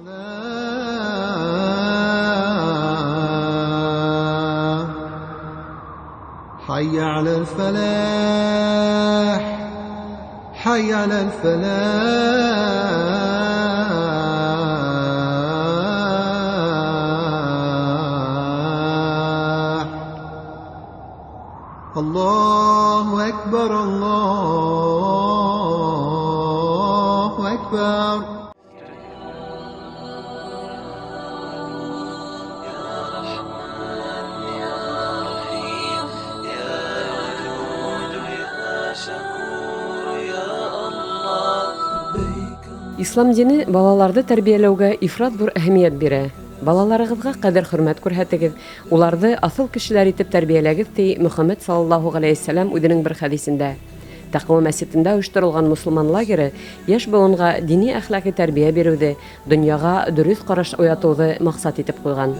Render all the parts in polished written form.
حي على الفلاح حي على الفلاح الله أكبر الله أكبر. Ислам дине балаларҙы тәрбиәләүгә ифрат ҙур әһәмиәт бирә. Балаларығыҙға ҡәҙер-хөрмәт күрһәтегеҙ, уларҙы аҫыл кешеләр итеп тәрбиәләгеҙ, ти Мөхәммәт саллаллаһу ғәләйһи вәссәләм үҙенең бер хәдисендә. Тәҡүә мәсетендә ойошторолған мосолман лагеры йәш быуынға дини әхлаҡи тәрбиә биреүҙе, донъяға дөрөҫ ҡараш уятыуҙы маҡсат итеп ҡуйған.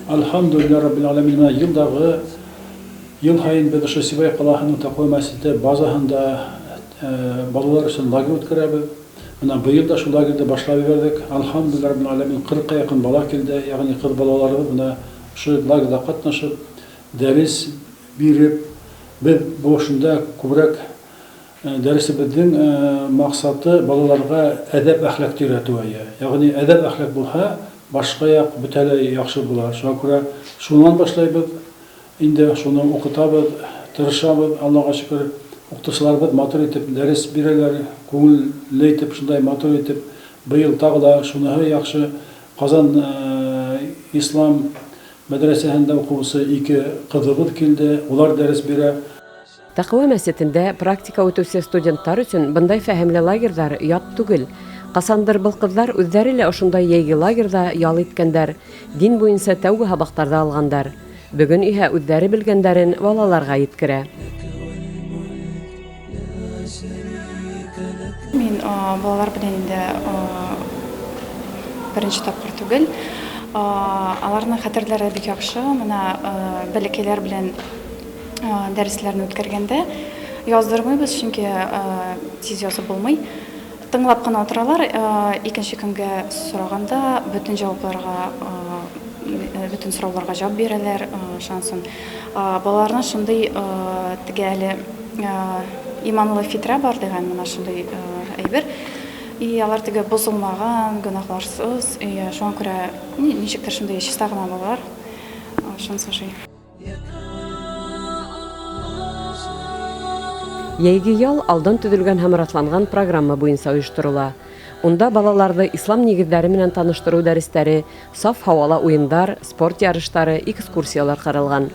Әлхәмдүлилләһи раббил аләмин. Менә йылдағы йыл һайын беҙ ошо Сибай ҡалаһының Тәҡүә мәсете базаһында балалар өсөн лагерь үткәрәбеҙ. Менә быйыл да шул лагерҙы башлап ебәрҙек. Әлхәмдүлилләһи раббил аләмин, 40-ҡа яҡын бала килде. Ягъни ҡыҙ балаларыбыҙ менә ошо лагерҙа ҡатнашып, дәрес биреп, беҙ ошонда күберәк дәресебеҙҙең маҡсаты балаларға әҙәп әхлаҡты өйрәтеү. Ягъни әҙәп әхлаҡ булһа, башҡа яҡ бөтәләй яҡшы була. Шуға күрә шунан башлайбыҙ. Инде шуны уҡытабыҙ, тырышабыҙ, Аллаға шөкөр, уҡытыусыларыбыҙ матур итеп дәрес бирәләр, күңелле итеп, шундай матур итеп. Быйыл тағы ла шуныһы яҡшы. Ҡазан ислам мәҙрәсәһендә уҡыусы 2 ҡыҙыбыҙ килде, улар дәрес бирә. Тәҡүә мәсетендә практика үтеүсе студенттар өсөн бындай фәһемле лагерҙар ят түгел. Ҡасандыр был ҡыҙҙар үҙҙәре лә ошондай йәйге лагерҙа ял иткәндәр, дин буйынса тәүге һабаҡтарҙы алғандар. Бөгөн иһә үҙҙәре белгәндәрен балаларға еткерә. Мин балалар белән инде беренсе тапҡыр түгел. Аларның хәтерләре бик яҡшы. Мына бәләкәйләр белән дәресләрне үткәргәндә яздырмыйбыҙ, сөнки тиҙ язып булмый. Тыңлап ҡына ултыралар, икенсе көнгә сорағанда бөтөн яуапларға, бөтөн сорауларға яуап бирәләр, шансын. Балаларның шундай теге әле иманлы фитра бар дигән мына шундай әйбер. И алар теге бозылмаған, гөнаһларсыз, и шуңа күрә ничектер шундай чиста гына балалар. Шунысы ошый. Йәйге ял алдан төҙөлгән һәм раҫланған программа буйынса ойошторола. Унда балаларҙы ислам нигеҙҙәре менән таныштырыу дәрестәре, саф һауала уйындар, спорт ярыштары, экскурсиялар ҡаралған.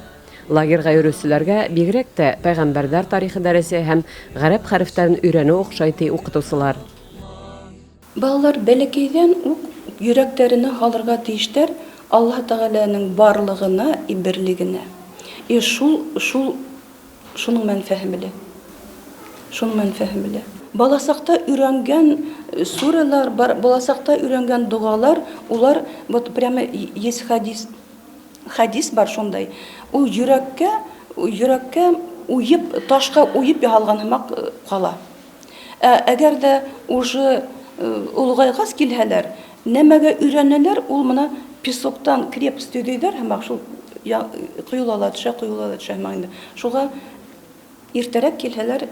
Лагерға йөрөүселәргә бигерәк тә пәйғәмбәрҙәр тарихы дәресе һәм ғәрәп хәрефтәрен өйрәнеү оҡшай, ти уҡытыусылар. Балалар бәләкәйҙән үк йөрәктәренә һалырға тейештәр Аллаһ Тәғәләнең барлығына, берлегенә. И шуның менән фәһемле. Шуның менән фәһемле. Баласаҡта өйрәнгән сүрәләр бар, баласаҡта өйрәнгән доғалар, улар вот прямо есть хадис, хадис бар шундай. Ул йөрәккә уйып, ташҡа уйып яһалған һымаҡ ҡала. Ә әгәр дә уже олоғайғас килһәләр, нәмәгә өйрәнәләр, ул мына песоктан крепость төҙөйҙәр һымаҡ, шул ҡойола ла төшә, ҡойола ла төшә һымаҡ инде. Шуға иртәрәк килһәләр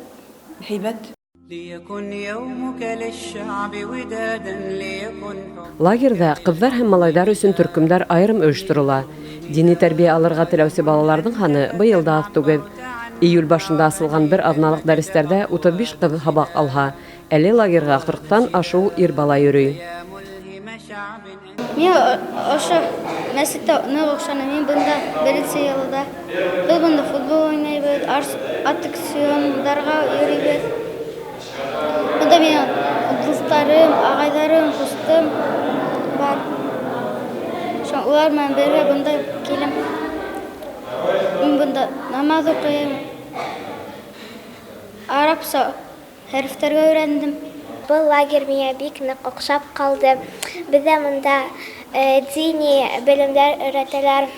һәйбәт. ليكن يومك للشعب ودادا ليكن Лагерҙа ҡыҙҙар һәм малайҙар өсөн төркөмдәр айырым ойошторола. Дини тәрбиә алырға теләүсе балаларҙың һаны быйыл да аҙ түгел. Июль башында асылған бер аҙналыҡ дәрестәрҙә 35 ҡыҙ һабаҡ алһа, әле лагерға 40-тан ашыу ир бала йөрөй. Мин ошо мәсеттә ныҡ оҡшаны. Мин бында беренсе йылда. Беҙ бында футбол уйнайбыҙ, аттракциондарға йөрөйбөҙ. Бында минең дуҫтарым, ағайҙарым, ҡустым бар. Шуға улар менән бергә бында киләм. Мин бында намаҙ уҡыйым. Арабса хәрефтәргә өйрәндем. Был лагерь миңә бик ныҡ оҡшап ҡалды. Беҙҙә бында дини белемдәр өйрәтәләр,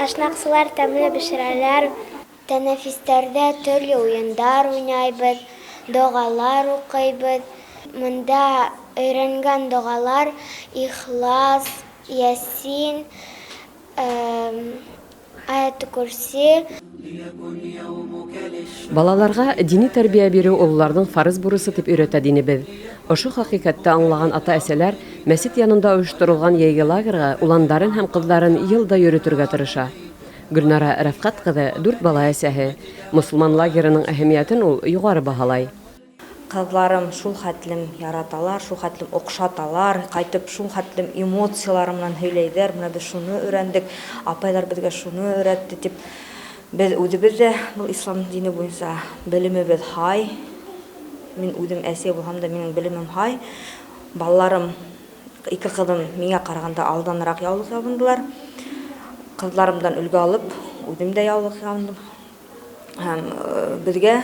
ашнаҡсылар тәмле бешерәләр. Тәнәфестәрҙә төрлө уйындар уйнайбыҙ, доғалар уҡыйбыҙ. Бында өйрәнгән доғалар Ихлас, Ясин, Аят Курси. Балаларға дини тәрбиә биреү ололарҙың фарыз бурысы тип өйрәтә динебеҙ. Ошо хәҡиҡәтте аңлаған ата-әсәләр мәсет янында ойошторолған йәйге лагерға уландарын һәм ҡыҙҙарын йыл да йөрөтөргә тырыша. Гөлнара Рәфҡәт ҡыҙы 4 бала әсәһе. Мосолман лагерының әһәмиәтен ул юғары баһалай. Ҡыҙларым шул хәтлем яраталар, шул хәтлем оҡшаталар, ҡайтып шул хәтлем эмоциялары менән һөйләйҙәр. Бына беҙ шуны өйрәндек, апайлар беҙгә шуны өйрәтте тип. Беҙ үҙебеҙ ҙә был ислам дине буйынса белемебеҙ һай. Мин үҙем әсәй булһам да минең белемем һай. Балаларым, 2 ҡыҙым миңә ҡарағанда алданыраҡ яулыҡ ябындылар. Ҡыҙларымдан өлгө алып, үҙем дә яулыҡ ябындым. Һәм беҙгә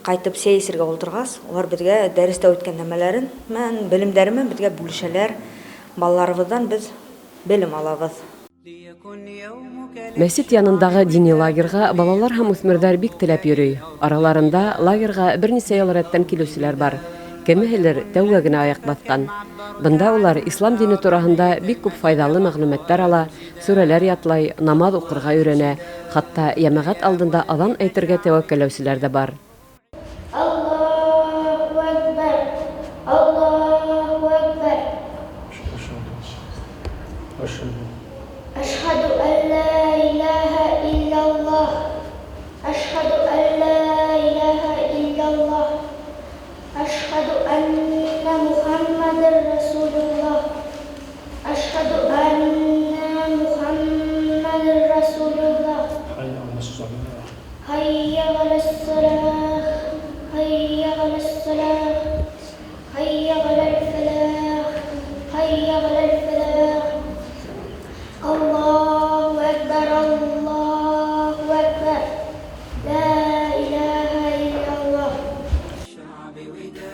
ҡайтып сәй эсергә ултырғас, улар беҙгә дәрестә үткән нәмәләрен, белемдәре менән беҙгә бүлешәләр. Балаларыбыҙҙан беҙ белем алабыҙ. Мәсет янындағы дини лагерға балалар һәм үҫмерҙәр бик теләп йөрөй. Араларында лагерға бер нисә йыл рәттән килеүселәр бар. Кемеһелер тәүгә генә аяҡ баҫҡан. Бында улар ислам дине тураһында бик күп файҙалы мәғлүмәттәр ала, сүрәләр ятлай, намаҙ уҡырға өйрәнә, хатта йәмәғәт алдында аҙан әйтергә тәүәккәлләүселәр ҙә бар. Аллаһу акбар, Аллаһу акбар. Ашһаду ан ла илаһа иллаллаһ. Ашһаду ан ла илаһа иллаллаһ. Ашһаду анна Мухаммадан расулуллаһ. Ашһаду анна Мухаммадан расулуллаһ. Hayya alas-salah. Hayya alas-salah. Hayya alal-falah. Hayya alal-falah. Allahu akbar, Allahu akbar. La ilaha illallah.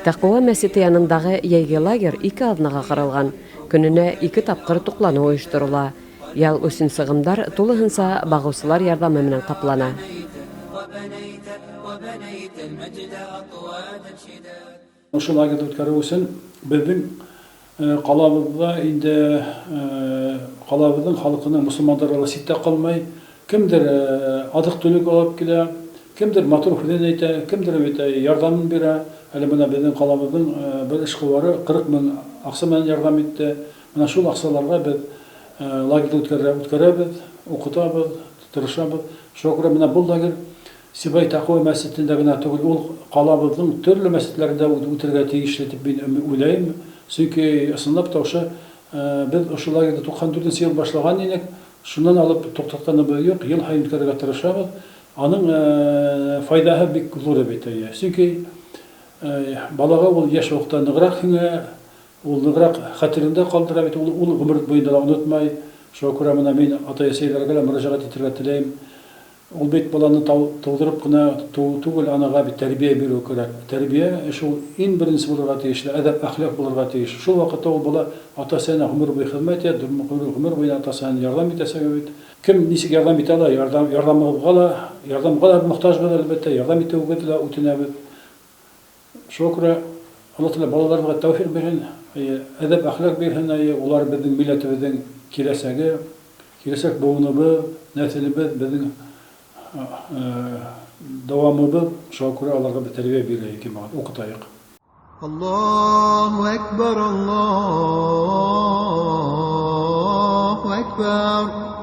Тәҡүә мәсете янындағы йәйге лагерь 2 аҙнаға ҡаралған. Көнөнә 2 тапҡыр туҡланыу ойошторола. Ял өсөн сығымдар тулыһынса бағыусылар ярҙамы менән ҡаплана. Ошо лагерҙы үткәреү өсөн беҙҙең ҡалабыҙҙа инде ҡалабыҙҙың халҡының мосолмандары ла ситтә ҡалмай. Кемдер аҙыҡ-түлек алып килә, кемдер матур һүҙен әйтә, кемдер бит ярҙамын бирә. Әле бына беҙҙең ҡалабыҙҙың бер эшҡыуары 40 мең аҡса менән ярҙам итте. Бына шул аҡсаларға беҙ лагерҙы үткәрәбеҙ, уҡытабыҙ, тырышабыҙ. Шуға күрә бына был лагерь Сибай Тәҡүә мәсетендә генә түгел, ул ҡалабыҙҙың төрлө мәсетләрендә үтергә тейешле тип мин уйлайым. Сөнки ысынлап та ошо беҙ ошо лагерҙы туҡһан дүртенсе йыл башлаған инек. Шунан алып туҡтатҡаныбыҙ юҡ, йыл һайын үткәрергә тырышабыҙ. Аның файҙаһы бик ҙур бит әйе. Сөнки балаға ул йәш ваҡытта нығыраҡ һеңә, ул нығыраҡ хәтерендә ҡалдыра бит, ул ғүмер буйында ла онотмай. Шуға күрә бына мин атай-әсәйләргә лә мөрәжәғәт итергә теләйем. Ул бит баланы тыуҙырып ҡына түгел, анаға бит тәрбиә биреү кәрәк. Тәрбиә шул иң беренсе булырға тейеш, әҙәп, әхлаҡ булырға тейеш. Шул ваҡытта ул бала ата-әсәһенә ғүмер буйы хеҙмәт итә, ғүмер буйына ата-әсәһенә ярҙам итәсәк бит. Кем нисек ярҙам итә ала, ярҙамға ла мохтажбыҙ, әлбиттә, ярҙам итеүегеҙҙе лә үтенәбеҙ. Шуға күрә Алла Тәғәлә балаларыбыҙға тәүфиҡ бирһен, әҙәп, әхлаҡ бирһен, улар беҙҙең милләтебеҙҙең киләсәге, киләсәк быуыныбыҙ, нәҫелебеҙ, беҙҙең дауамыбыҙ. Шуға күрә уларға беҙ тәрбиә бирәйек, уҡытайыҡ. Аллаһу акбар, Аллаһу акбар.